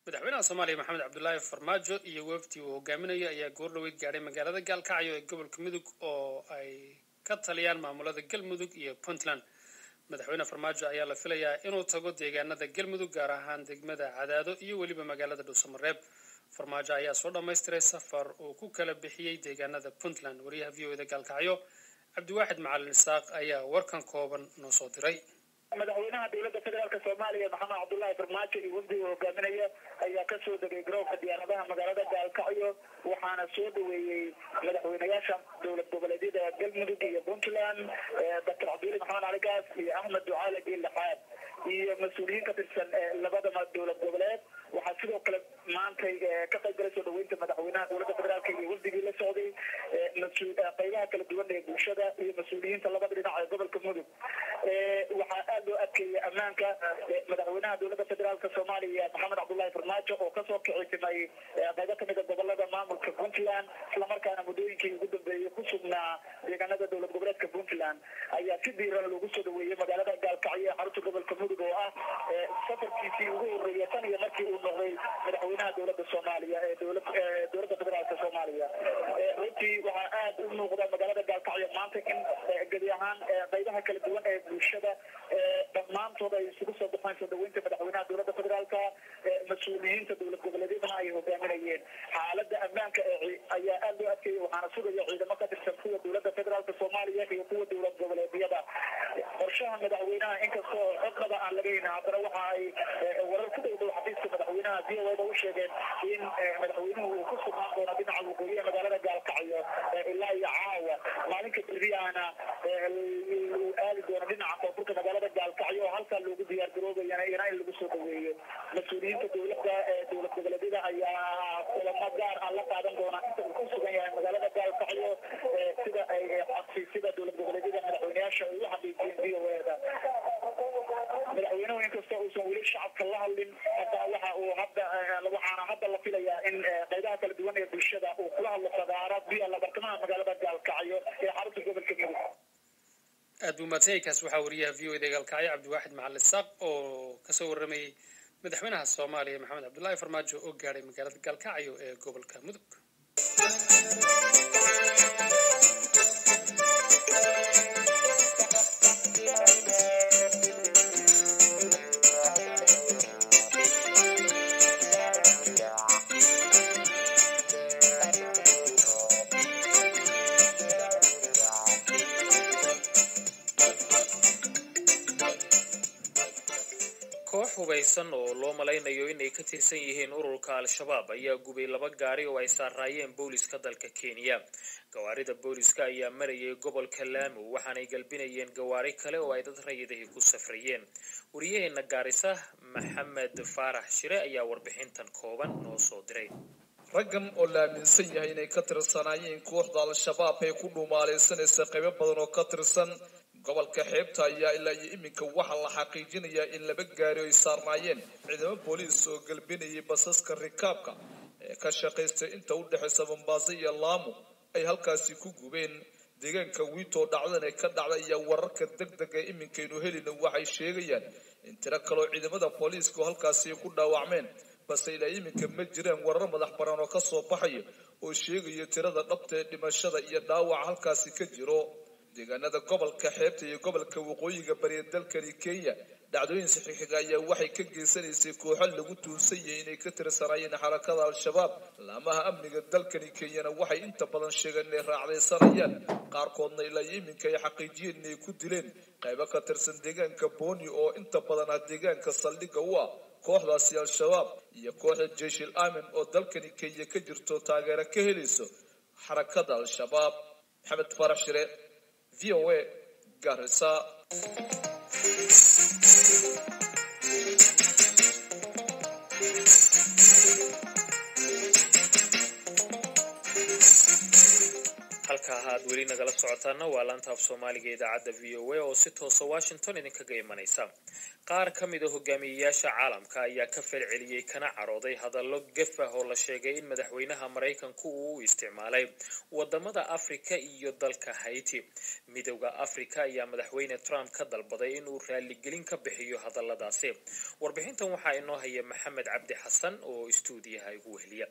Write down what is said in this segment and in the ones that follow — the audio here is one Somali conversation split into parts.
Madaxweynaha Soomaaliya Maxamed Cabdulaahi Farmaajo iyo wafdi uu hogaaminayo ayaa goordhoweyd gaadhay magaalada Gaalkacyo ee gobolka Mudug oo ay ka taliyaan maamulada Galmudug iyo Puntland. Madaxweyne Farmaajo ayaa la filayaa inuu tago deegaanada Galmudug, gaar ahaan degmada Cadaado iyo weliba magaalada Dhuusamareeb. Farmaajo ayaa soo dhammaystiray safar uu ku kala bixiyey deegaanada Puntland. Wariyaha VOA da Gaalkacyo, Cabdiwaaxid Macalin Isaaq, ayaa warkan kooban noo soo diray. Madaxweynaha Dowladda Federaalka Soomaaliya Maxamed Cabdullaahi Farmaajo iyo wafdiga hogaaminaya ayaa kasoo degay garoonka diyaaradaha magaalada Gaalkacyo, waxaana soo dhaweeyey madaxweynayaasha dowlad goboleedyada Galmudug iyo Puntland, Doctor Cabdiweli Maxamed Cali Gaas iyo Axmed Ducaale Geelle Xaad, iyo mas-uuliyiin ka tirsan labadaba dowlad goboleed. Waxaa sidoo kale maantay ka qayb galay soo dhaweynta madaxweynaha dowladda federaalka iyo wafdigii la socday qaybaha kala duwan ee bulshada iyo mas-uuliyiinta labada dhinac ee gobolka Mudug. Waxaa aada loo adkeeyey ammaanka. Madaxweynaha Dowladda Federaalka Soomaaliya Maxamed Cabdullaahi Farmaajo oo kasoo kicitimay qaybo kamid a gobolada maamulka Puntland, islamarkaana muddooyinkii ugu dambeeyey ku sugnaa deegaanada dowlad goboleedka Puntland, ayaa si diiran loogu soo dhaweeyey magaalada Gaalkacyo ee xarunta gobolka Mudug, oo ah safarkiisii ugu horreeyay tan iyo markii uu noqday madaxweynaha dowladda Soomaaliya ee dowladda federaalka Soomaaliya. Runtii waxaa aada u muuqda magaalada Gaalkacyo maanta in gebi ahaan qaybaha kala duwan ee bulshada dhammaantood ay isugu soo baxeen soo dhaweynta madaxweynaha dowladda federaalka, mas-uuliyiinta dowlad goboleedyadana ay hogaaminayeen. Xaaladda ammaanka ayaa aada loo adkeeyay, waxaana sugaya ciidamo ka tirsan kuwa dowladda federaalka Soomaaliya iyo kuwa dowlad goboleedyada. Qorshaha madaxweynaha, inkastoo xogdaba aan laga helin, haddana waxa ay warar ku dhow dhow xafiiska madaxweynaha VOA da u sheegeen in madaxweynuhu uu ku sugnaan doono dhinaca waqooyiha magaalada Gaalkacyo ilaa iyo caawa, maalinka berriyaana uu aadi doono dhinaca koonfurta magaalada Gaalkacyo, oo halkaa loogu diyaar garoobayana iyana in lagu soo dhaweeyo. Mas-uuliyiinta dowladda dowlad goboleedyada ayaa kulamo gaar ah la qaadan doona inta uu ku sugan yahay magaalada Gaalkacyo, sida ay xafiisyada dowlad goboleedyada madaxweyneyaasha ay u xaqiijiyeen VOA da. Madaxweynuhu inkastoo uusan weli shacabka la hadlin, haddana waxa uu hadda waxaana hadda la filayaa in qaybaha kala duwan ee bulshada uu kula hadlo fagaaro ku yaalla bartamaha magaalada Gaalkacyo ee xarunta gobolka Mudug. Aad buu mahadsan yahay. Kaas waxaa wariyaha VOA da Gaalkacyo, Cabdiwaaxid Macalin Isaaq, oo kasoo warramayey madaxweynaha Soomaaliya Maxamed Cabdullaahi Farmaajo oo gaadhay magaalada Gaalkacyo ee gobolka Mudug. Koox hubaysan oo loo malaynayo inay ka tirsan yihiin ururka Al-Shabaab ayaa gubay laba gaari oo ay saaraayeen booliska dalka Kenya. Gawaarida booliska ayaa marayay gobolka Laamu, waxaanay galbinayeen gawaari kale oo ay dad rayid ahi ku safrayeen. Wariyaheena Gaarisa, Maxamed Faarax Shire, ayaa warbixintan kooban noo soo diray. Raggan oo la aaminsan yahay inay ka tirsanaayeen kooxda Al-Shabaab ee ku dhuumaaleysanaysa qaybo badan oo ka tirsan gobolka xeebta ayaa ilaa iyo iminka waxaa la xaqiijinayaa in laba gaari ay saarnaayeen ciidamo booliis oo galbinayay basaska rikaabka ee ka shaqaystay inta u dhexaysa Mombasa iyo Laamu ay halkaasi ku gubeen deegaanka Wiito. Dhacdan ee ka dhacda ayaa wararka deg dega iminkaynu helina waxay sheegayaan in tiro kaloo ciidamada booliisku halkaasi ku dhaawacmeen, balse ilaa iminka ma jiraan warar madax baran oo kasoo baxaya oo sheegaya tirada dhabta ee dhimashada iyo dhaawaca halkaasi ka jiro. Deegaanada gobolka xeebta iyo gobolka waqooyiga bariya dalkani Kenya dhacdooyin saxiixiga ayaa waxay ka geysanaysay kooxo lagu tuunsan yahay inay ka tirsanaayeen xarakada Al-Shabaab. Laamaha amniga dalkani Kenyana waxay inta badan sheegeen inay raacdaysanayaan, qaarkoodna ilaa iyo iminka ay xaqiijiyeen inay ku dileen qaybo ka tirsan deegaanka Booni, oo inta badan ah deegaanka saldhigga u ah kooxdaasi Al-Shabaab iyo kooxda Jeyshil Aamin oo dalkani Kenya ka jirto taageero ka helayso xarakada Al-Shabaab. Maxamed Faarax Shire, VOA, Garissa. Halka aad weli nagala socotaana waa laanta af Soomaaliga idaacadda VOA oo si toosa Washington idinkaga imanaysa. Qaar ka mid a hogaamiyeyaasha caalamka ayaa ka falceliyey kana carooday hadallo gaf ah oo la sheegay in madaxweynaha Maraykanku uu u isticmaalay wadamada Afrika iyo dalka Haiti. Midowda Afrika ayaa madaxweyne Trump ka dalbaday inuu raaligelin ka bixiyo hadalladaasi. Warbixintan waxaa inoo haya Maxamed Cabdi Xasan oo istuudiyaha igu weheliya.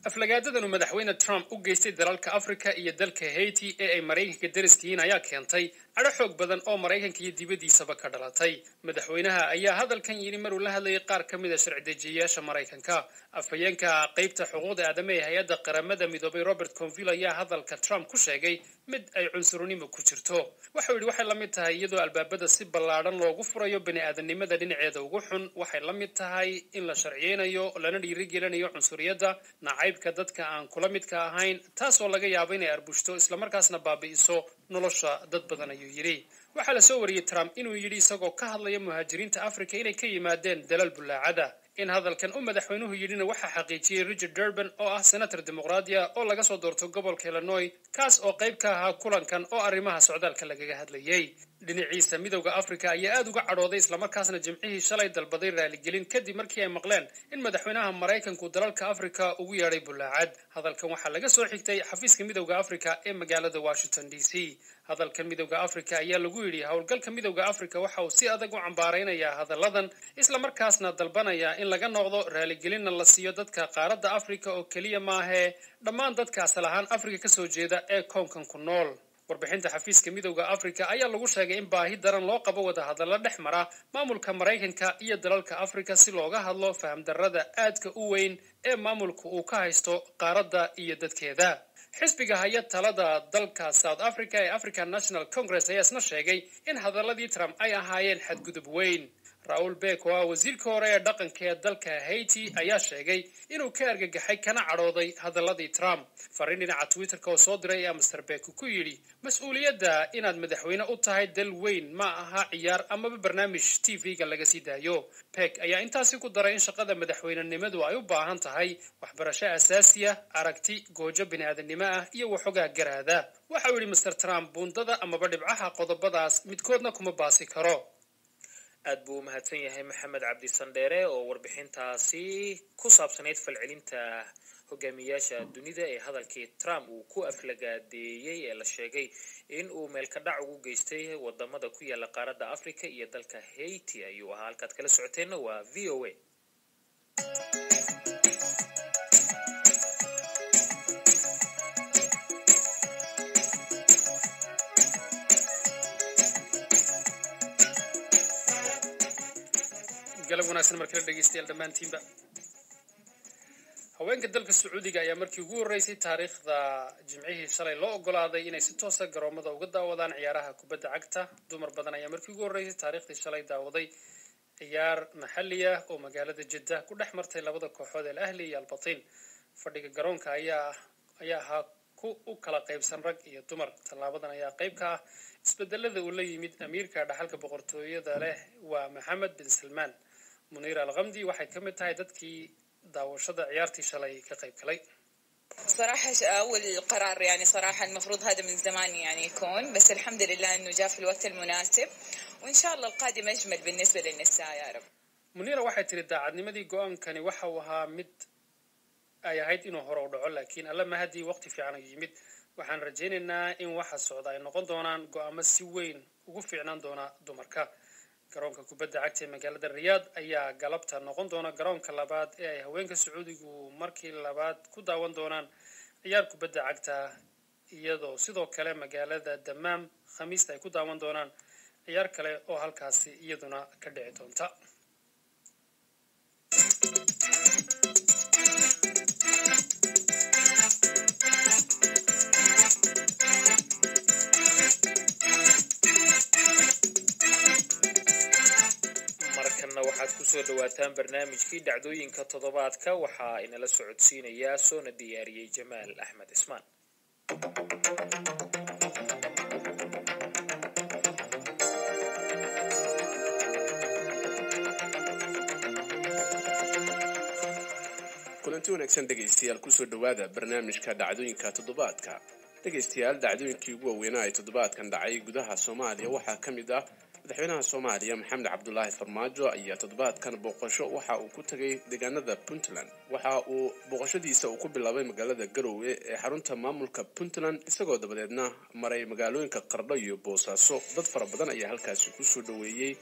Aflagaadadan uu madaxweyne Trump u geystay dalalka Afrika iyo dalka Haiti ee ay Maraykanka dariska yihiin ayaa keentay cadho xoog badan oo Maraykanka iyo dibaddiisaba ka dhalatay. Madaxweynaha ayaa hadalkan yidhi maruu la hadlayay qaar ka mid a sharci dejiyayaasha Maraykanka. Afhayeenka qaybta xuquuqda aadamaha ee hay-adda Qaramada Midoobay, Robert Colvile, ayaa hadalka Trump ku sheegay mid ay cunsurnimo ku jirto. Waxau yidhi: "Waxay la mid tahay iyadoo albaabada si ballaadhan loogu furayo bani aadamnimada dhinaceeda ugu xun. Waxay la mid tahay in la sharciyeynayo lana dhiirigelinayo cunsuriyadda, nacaybka dadka aan kula midka ahayn, taas oo laga yaabo inay arbushto islamarkaasna baabi'iso nolosha dad badan," ayuu yidhi. Waxaa la soo wariyey Trump inuu yidhi, isagoo ka hadlaya muhaajiriinta Africa, inay ka yimaadeen dalal bulaacada. In hadalkan u madaxweynuhu yidhina waxaa xaqiijiyey Richard Durban oo ah senator Dimuqraadiya oo laga soo doorto gobolka Illinois, kaas oo qayb ka ahaa kulankan oo arrimaha socdaalka lagaga hadlayey. Dhinaciisa, Midowda Africa ayaa aada uga cadhooday islamarkaasna Jimcihii shalay dalbaday raaligelin kadib markii ay maqleen in madaxweynaha Maraykanku dalalka Africa ugu yeedhay bulaacad. Hadalkan waxaa laga soo xigtay xafiiska Midowda Africa ee magaalada Washington DC. Hadalkan Midowda Africa ayaa lagu yidhi: "Howlgalka Midowda Africa waxa uu si adag u cambaaraynayaa hadalladan, islamarkaasna dalbanaya in laga noqdo, raaligelinna la siiyo dadka qaaradda Africa oo keliya maahee dhammaan dadka asal ahaan Africa kasoo jeeda ee koonkan ku nool." Warbixinta xafiiska Midowda Africa ayaa lagu sheegay in baahi daran loo qabo wadahadallo dhex mara maamulka Maraykanka iyo dalalka Africa si looga hadlo fahamdarrada aadka u weyn ee maamulka uu ka haysto qaaradda iyo dadkeeda. Xisbiga haya talada dalka South Africa ee African National Congress ayaa isna sheegay in hadaladii Trump ay ahaayeen xadgudub weyn. Raoul Peck, oo ah wasiirka hore ee dhaqanka ee dalka Haiti, ayaa sheegay inuu ka argagaxay kana cadhooday hadaladii Trump. Fariin dhinaca Twitterka oo soo diray ayaa Mister Peck ku yidhi: "Mas-uuliyadda inaad madaxweyne u tahay dal weyn ma aha ciyaar amaba barnaamij TV-ga laga sii daayo. Peck ayaa intaasi ku daray in shaqada madaxweynenimadu ay u baahan tahay waxbarasho asaasiya, aragti, goojo bini'aadanimo ah iyo waxoogaa garaada. Waxa uu yidhi Mister Trump buundada amaba dhibcaha qodobadaas midkoodna kuma baasi karo. Aad buu u mahadsan yahay Maxamed Cabdi Sandheere oo warbixintaasi ku saabsanayd falcelinta hogaamiyaasha dunida ee hadalkii Trump uu ku aflagaadeeyey ee la sheegay in uu meelka dhac ugu geystay wadamada ku yaala qaaradda Africa iyo dalka Haiti ayuu ahaa. Halkaad kala socoteenna waa VOA. Galab wanaagsan markale, dhegeystayaal dhammaantiinba. Haweenka dalka Sacuudiga ayaa markii ugu horreysay taariikhda Jimcihii shalay loo ogolaaday inay si toosa garoomada uga daawadaan ciyaaraha kubadda cagta. Dumar badan ayaa markii ugu horreysay taariikhdii shalay daawaday ciyaar maxalli ah oo magaalada Jiddah ku dhex martay labada kooxood, Al Ahli iyo Albatiin. Fadhiga garoonka ayaa ahaa ku u kala qaybsan rag iyo dumar. Tallaabadan ayaa qayb ka ah isbedelada uu la yimid amiirka dhaxalka boqortooyada leh, waa Maxamed bin Salmaan. Muniir Alkamdi waxay ka mid tahay dadkii daawashada ciyaartii shalay ka qayb galay. صراحة أول قرار، يعني صراحة المفروض هذا من زمان يعني يكون، بس الحمد لله إنه جاء في الوقت المناسب، وإن شاء الله القادم أجمل بالنسبة للنساء يا رب. Muniira waxay tiri: "Daacadnimadii go-aankani waxa uu ahaa mid ay ahayd inuu hore u dhaco, laakiin Alla mahadii waqti fiican ayuu yimid. Waxaan rajaynaynaa in waxa socda ay noqon doonaan go-aamo si weyn ugu fiicnaan doona dumarka." Garoonka kubadda cagta ee magaalada Riyaad ayaa galabta noqon doona garoonka labaad ee ay haweenka Sacuudigu markii labaad ku daawan doonaan ciyaar kubadda cagta, iyadoo sidoo kale magaalada Damaam Khamiista ay ku daawan doonaan ciyaar kale oo halkaasi iyaduna ka dhici doonta. Markanna waxaad kusoo dhawaataan barnaamijkii dhacdooyinka toddobaadka. Waxaa inala socodsiinayaa soona diyaariyey Jamaal Axmed Cismaan. Kulanti wanaagsan, dhegaystayaal. Kusoo dhowaada barnaamijka dhacdooyinka toddobaadka. Dhegaystayaal, dhacdooyinkii ugu waaweynaa ee toddobaadkan dhacay gudaha Soomaaliya waxaa ka mid ah Madaxweynaha Soomaaliya Maxamed Cabdulaahi Farmaajo ayaa toddobaadkan booqasho waxa uu ku tagay deegaanada Puntland. Waxa uu booqashadiisa uu ku bilaabay magaalada Garowe ee xarunta maamulka Puntland, isagoo dabadeedna maray magaalooyinka Qardho iyo Boosaaso. Dad fara badan ayaa halkaasi kusoo dhoweeyey.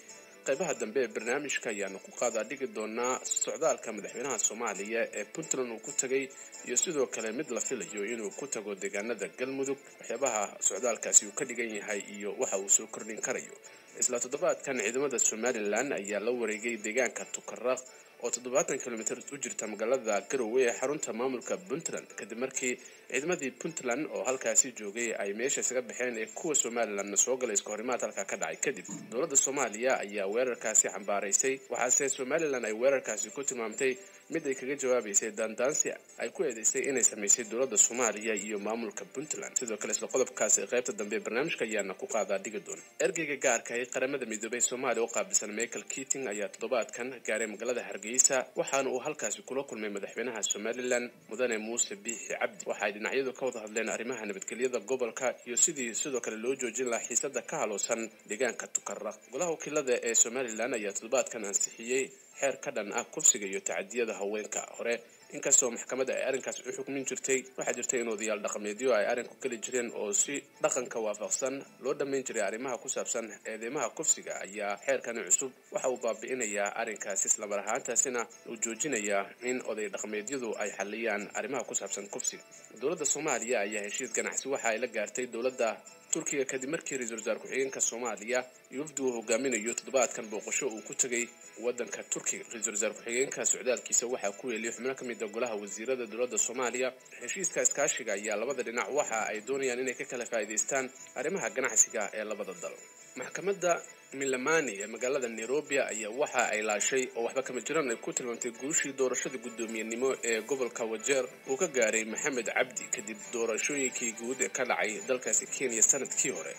Qaybaha dambe ee barnaamijka ayaanu ku qaadaa dhigi doonaa socdaalka madaxweynaha Soomaaliya ee Puntland uu ku tagay iyo sidoo kale mid la filayo inuu ku tago deegaanada Galmudug, waxyaabaha socdaalkaasi uu ka dhigan yahay iyo waxa uu soo kordhin karayo. Isla toddobaadkan ciidamada Somalilan ayaa la wareegay deegaanka Tukaraq oo 70 kilomitir u jirta magaalada Garowe ee xarunta maamulka Puntland, kadib markii ciidamadii Puntland oo halkaasi joogay ay meesha isaga baxeen ee kuwa Somalilandna soo galay iska horimaad halkaa ka dhacay. Kadib dowladda Soomaaliya ayaa weerarkaasi cambaaraysay, waxaase Somalilan ay weerarkaasi ku tilmaamtay mid ay kaga jawaabaysay daandaansi ay ku eedeysay inay samaysay dowladda Soomaaliya iyo maamulka Puntland. Sidoo kale isla qodobkaasi qaybta dambe ee barnaamijka ayaana ku qaadaa dhigi doona. Ergeyga gaarka ee Qaramada Midoobay Soomaaliya u qaabilsan Michael Keating ayaa toddobaadkan gaaray magaalada Hargeysa, waxaana uu halkaasi kula kulmay madaxweynaha Somaliland Mudane Muuse Biixi Cabdi. Waxa ay dhinacyadu ka wada hadleen arrimaha nabadgelyada gobolka iyo sidii sidoo kale loo joojin lahaa xiisada ka haloosan deegaanka Tukaraq. Golaha wakiilada ee Somaliland ayaa toddobaadkan ansixiyey xeer ka dhan ah kufsiga iyo tacadiyada haweenka. Hore inkastoo maxkamadda ay arrinkaas u xukmin jirtay, waxaa jirtay in odayaal dhaqameedyo ay arrinku geli jireen oo si dhaqanka waafaqsan loo dhammayn jiray arrimaha ku saabsan eedeymaha kufsiga. Ayaa xeerkani cusub waxa uu baabi'inayaa arrinkaasi, islamar ahaantaasina uu joojinayaa in oday dhaqameedyadu ay xaliyaan arrimaha ku saabsan kufsiga. Dowladda Soomaaliya ayaa heshiis ganacsi waxa ay la gaartay dowladda Turkiga kadib markii ra-iisul wasaar ku-xigeenka Soomaaliya iyo wafdi uu hogaaminayo toddobaadkan booqasho uu ku tegay waddanka Turkiga. Ra-iisul wasaar ku-xigeenka socdaalkiisa waxaa ku weeliyay xubno ka mid ah golaha wasiirada dowladda Soomaaliya. Heshiiska iskaashiga ayaa labada dhinac waxa ay doonayaan inay ka kala faa'iidaystaan arrimaha ganacsiga ee labada dal. Maxkamadda Milamani ee magaalada Nairobi ayaa waxa ay laashay oo waxba kama jiraan ay ku tilmaamtay guushii doorashada guddoomiyenimo ee gobolka Wajeer uu ka gaaray Maxamed Cabdi kadib doorashooyinkii guud ee ka dhacay dalkaasi Kenya sanadkii hore.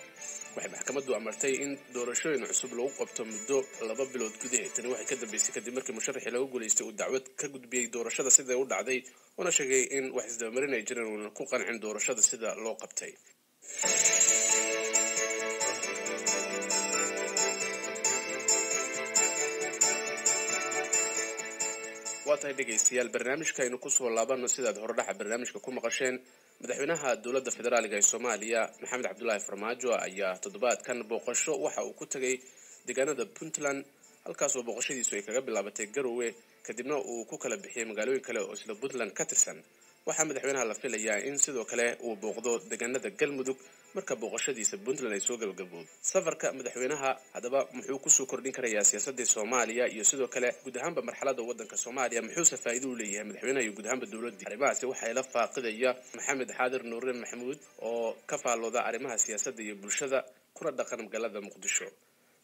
Waxay maxkamaddu amartay in doorashooyin cusub lagu qabto muddo 2 bilood gudaheed. Tani waxay ka dambeysay kadib markii musharaxii lagu guulaystay uu dacwad ka gudbiyey doorashada sida u dhacday, una sheegay in wax isdabamarin ay jireen uuna ku qancin doorashada sida loo qabtay. Waa tahay dhegaystayaal, barnaamijka aynu kusoo laabano. Sidaad horedhaxa barnaamijka ku maqasheen, madaxweynaha dowladda federaaliga ee Soomaaliya Maxamed Cabdulaahi Farmaajo ayaa toddobaadkan booqasho waxa uu ku tagay deegaanada Puntland, halkaasoo booqashadiisu ay kaga bilaabatay Garowe, kadibna uu ku kala bixiyey magaalooyin kale oo isla Puntland ka tirsan. Waxaa madaxweynaha la filayaa in sidoo kale uu booqdo deegaanada Galmudug marka booqashadiisa Puntland ay soo gabagabowdo. Safarka madaxweynaha haddaba muxuu kusoo kordhin karayaa siyaasadii Soomaaliya iyo sidoo kale guud ahaanba marxaladda waddanka Soomaaliya? Muxuuse faa'iido u leeyahay madaxweynaha iyo guud ahaanba dowladdii? Arrimahaasi waxaa ila faaqidaya Maxamed Xaadir Nuure Maxamuud oo ka faallooda arrimaha siyaasadda iyo bulshada kuna dhaqan magaalada Muqdisho.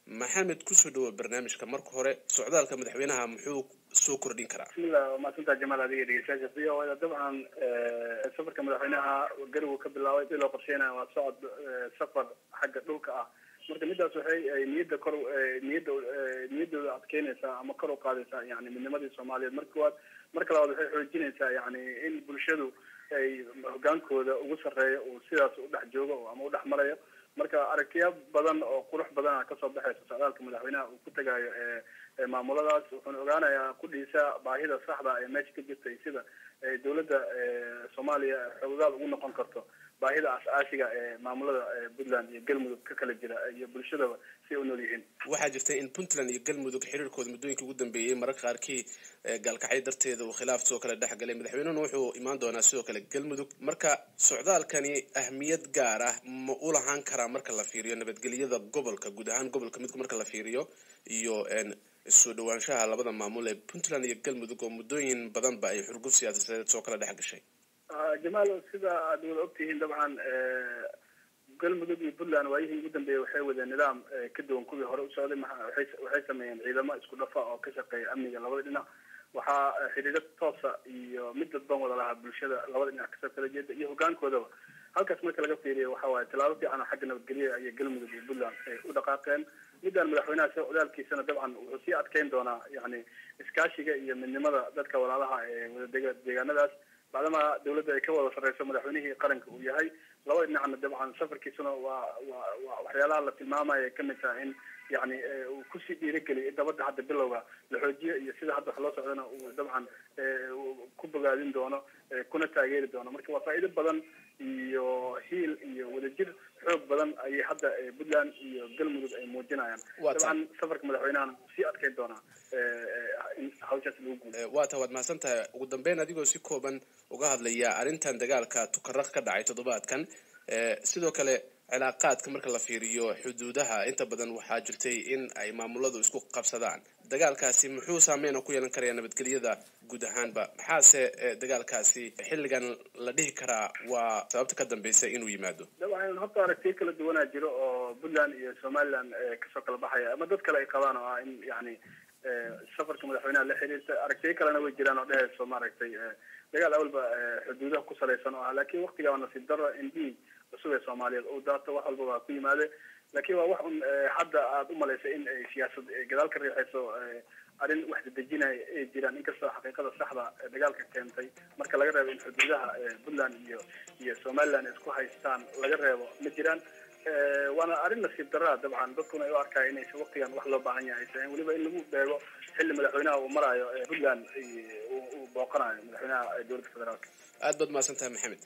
Maxamed, kusoo dhawo barnaamijka. Marka hore, socdaalka madaxweynaha muxuu soo kordhin karaa? Bismillah, waa mahadsantaha Jamaal, adiga dhegeystayaasha v o da. Dabcan safarka madaxweynaha Garowe ka bilaabay si loo qorsheynayo waa socod safar xagga dhulka ah. Marka midaas waxay niyadda kor niyadda niyaddooda adkeynaysaa ama kor u qaadaysaa yani midnimadii Soomaaliyeed marka koowaad. Marka labaad, waxay xoojinaysaa yani in bulshadu ay hogaankooda ugu sarreeyo uu sidaas u dhex joogo ama u dhex marayo. Marka aragtiya badan oo qurux badana kasoo baxaysa socdaalka madaxweynaha uu ku tagayo ee maamuladaas. Wuxuuna ogaanayaa kudhiisa baahida saxda ee meesha ka jirta iyo sida dowladda Soomaaliya xoogaal ugu noqon karto baahida as-aasiga ee maamulada Puntland iyo Galmudug ka kala jira iyo bulshadaba si ay u nool yihiin. Waxaa jirta in Puntland iyo Galmudug xiriirkooda muddooyinkii ugu dambeeyey mararka qaarkii gaalkacyo darteeda uu khilaaf sidoo kale dhex galay. Madaxweynuhuna wuxuu imaan doonaa sidoo kale Galmudug. Marka socdaalkani ahmiyad gaar ah ma u lahaan karaa marka la fiiriyo nabadgelyada gobolka, guud ahaan gobolka midku marka la fiiriyo, iyo soo dhawaanshaha labada maamul ee Puntland iyo Galmudug oo muddooyin badanba ay xurguf siyaasadeed soo kala dhex gashay? Jamaal, sida aad wada ogtihiin, dabcan Galmudug iyo Puntland waayihii ugu dambeeyey waxay wadeen nidaam ka duwan kuwii hore u socday. Waxay sameeyeen ciidamo isku dhafa oo ka shaqeeya amniga labada dhinac. Waxaa xiriiro toosa iyo mid dadban wada lahaa bulshada labada dhinac kasoo kala jeeda iyo hogaankoodaba. Halkaas marka laga fiiriyo, waxa waaye tallaabo fiican oo xagga nabadgelya ayay Galmudug iyo Puntland ay u dhaqaaqeen. Midaan madaxweynaha socdaalkiisana dabcan wuxuu sii adkeyn doonaa yani iskaashiga iyo midnimada dadka walaalaha ee wada deegaanadaas, bacdama dawladda ay ka wada sarreyso, madaxweynihii qaranka uu yahay labada dhinacna. Dabcan safarkiisuna waa waxyaalaha la tilmaamaya ay kamid tahay in Yani uu kusii dhiirigeliyo dabadda hadda bilowga la xoojiyo iyo sida hadda wax loo socdana uu dabcan ku bogaadin doono, kuna taageeri doono. Marka waa faa'iido badan iyo hiil iyo wadajir xoog badan ayay hadda Puntland iyo Galmudug ay muujinayaan. Dabcan safarka madaxweynahana sii adkeyn doonaa in hawshaas lagu guulo. Waa ta, waad mahadsan tahay. Ugu dambeyn, adigoo si kooban uga hadlaya arrintan dagaalka Tukaraq ka dhacay toddobaadkan, sidoo kale cilaaqaadka marka la fiiriyo xuduudaha, inta badan waxaa jirtay in ay maamuladu isku qabsadaan. Dagaalkaasi muxuu saameyn ku yeelan karaya nabadgelyada guud ahaanba? Maxaase dagaalkaasi xilligan la dhihi karaa waa sababta ka dambeysa inuu yimaado? Dabcan horta aragtiyo kala duwanaa jiro oo Puntland iyo Somaliland kasoo kala baxaya ama dad kale ay qabaan oo ah in yani safarka madaxweynaha la xiriirta. Aragtiyo kalena way jiraan oo dhehayso maaragtay dagaal awalba xuduudaha ku salaysan oo ah, laakiin waktigaa waa nasiib darro in dhiig cusub ee Soomaaliyeed uu daato, wax walba waa ku yimaade. Laakiin waa wax un hadda aada u malaysay in ay siyaasad gadaal ka riixayso, arrin wax dedejinaya ay jiraan, inkastoo xaqiiqada saxda dagaalka keentay, marka laga reebo in xuduudaha Puntland iyo Somaliland isku haystaan laga reebo, ma jiraan. Waana arrin nasiib darraa dabcan, dadkuna ay u arkaya inaysa waktigan wax loo baahan yahay aysan, weliba in lagu beego xilli madaxweynaha uu maraayo Puntland, uu booqanayo madaxweynaha dowladda federaalka. Aad baad mahadsan tahay, Maxamed.